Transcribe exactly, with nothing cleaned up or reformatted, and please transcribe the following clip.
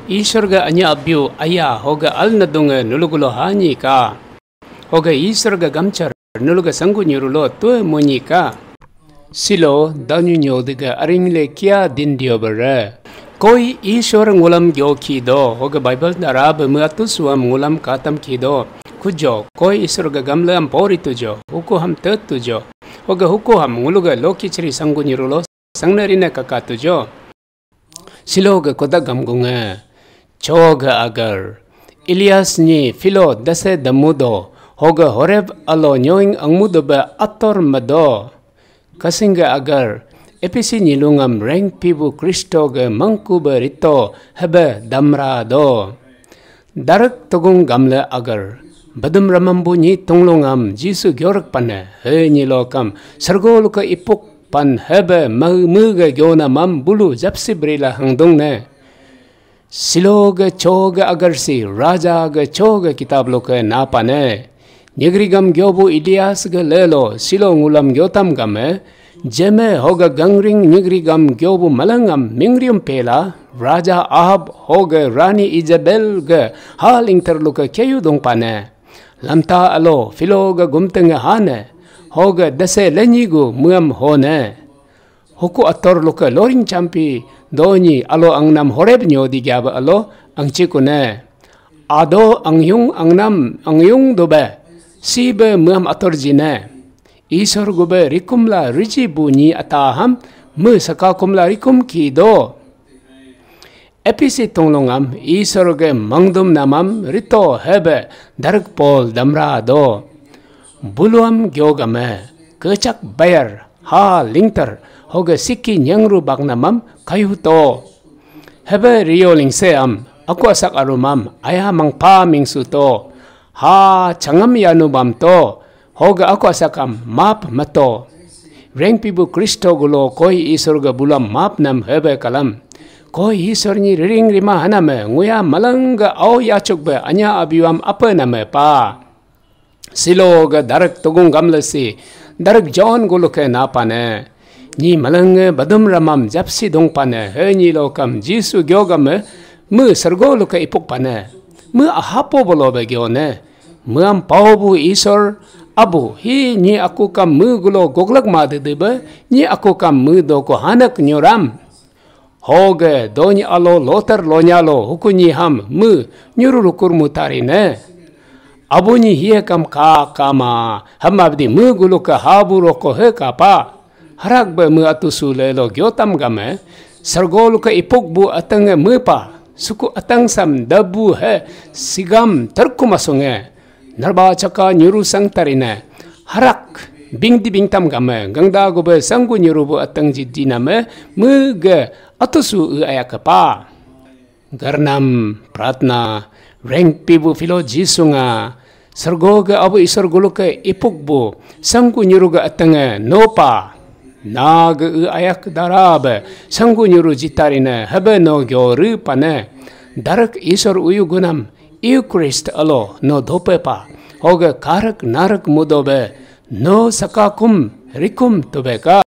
Isor ga anya abiu aya hoga al nadunga nulugulo hanyi ka. Hoga Isor ga gamchar nuluga sanggu nyurulo tue munyi ka. Silo danyu nyodiga aringle kia din diobere. Koi Isor ngulam gyo kido, hoga Bible dara bemu atu suam ngulam katam kido. Kujo, koi Isor ga gamle am pori tujo, huku ham tet tujo. Hoga huku ham nguluga loki chri sanggu nyirulo sangnarina kaka tujo. Silo ga kodak gamgunga. Cho ga agar. Elias ni filo dase damudo, hoga Horeb alo nyoing angmudo ba ator mado. Kasing ga agar, Episi nyilungam reng pibu Kristo ga mangku ba rito hebe damra do. Darak tugung gamle agar, badum ramambu nyi tunglungam Jisu gyorek pane, he nyilo kam, sergo luka ipuk pan hebe mau mu ga gyona mam bulu japsi brila hangdung ne. Silo ga cho ga agar si, raja ga cho ga kitab luka napane. Nyigrigam gyobu Elias ga lelo silo ngulam gyotam game, jeme hoga gangring nyigrigam gyobu malangam mingrium pela, raja Ahab hoga rani Isabel ga ha lingter luka keyu dongpane. Lamta alo filo ga gumteng hane, hoga dase lenyi gu muam hone. Huku ator luka loring champi donyi alo angnam Horeb nyo di gyaba alo angchikune. Ado angyung angnam angyung dobe, sibe muam ator jine. Isor gube rikumla riji bunyi ataham, me sakakumla rikum ki do. Episi tunglungam Isor ge mangdum namam rito hebe darak Paul damra do. Buluam gyogame kechak bayar ha lingter hoge siki nyangru bak namam kayu to. Hebe rio lingse am aku asak arumam aya mangpa mingsu to. Ha changam yanu bam to. Hoga aku asakam map mato. Rengpibu Kristo gulo koi Isor ga bulam map nam hebe kalam. Koi Isor ni riring rima haname nguya malangga au yachuk be anya abiwam apa name pa. Silo ga darak tugung gamle si, darak John gulu ke napane. Nyi malange badum ramam japsi dongpane he nyi lokam Jisu gyogame me sergo luka ipuk pane. Me ahapo bolo be gyone. Meam pau bu Isor abu hi nyi aku kam me gulo goglak ma dede be nyi aku kam me doko hanak nyuram. Hoge donyi alo lotar lonyalo hukunyi ham me nyuru lukur mutari ne. Abu nyi hiye kam ka kama ham abdi me gulu ke habu roko he kapa. Harak be me atu su lelo gyotam game, sergo luka ipuk bu atenge me pa, suku atang sam dabu he sigam terku masunge. Narba chaka nyuru sang tarine, harak bing di bingtam game, gangda gube sanggu nyuru bu ateng jidiname, me ge atu su e ayak pa. Garnam pratna rengpi bu filo Jisu nga, sergo ga abu Isor gulu ke ipuk bu, sangku nyuru ga atenge nopa. Na ga e ayak dara be, sangku nyuru jitarine hebe no gyo ru pane. Darak Isor uyu gunam, Eucharist alo no dope pa. Hoge karak narak mudo be, no sakakum rikum tubeka.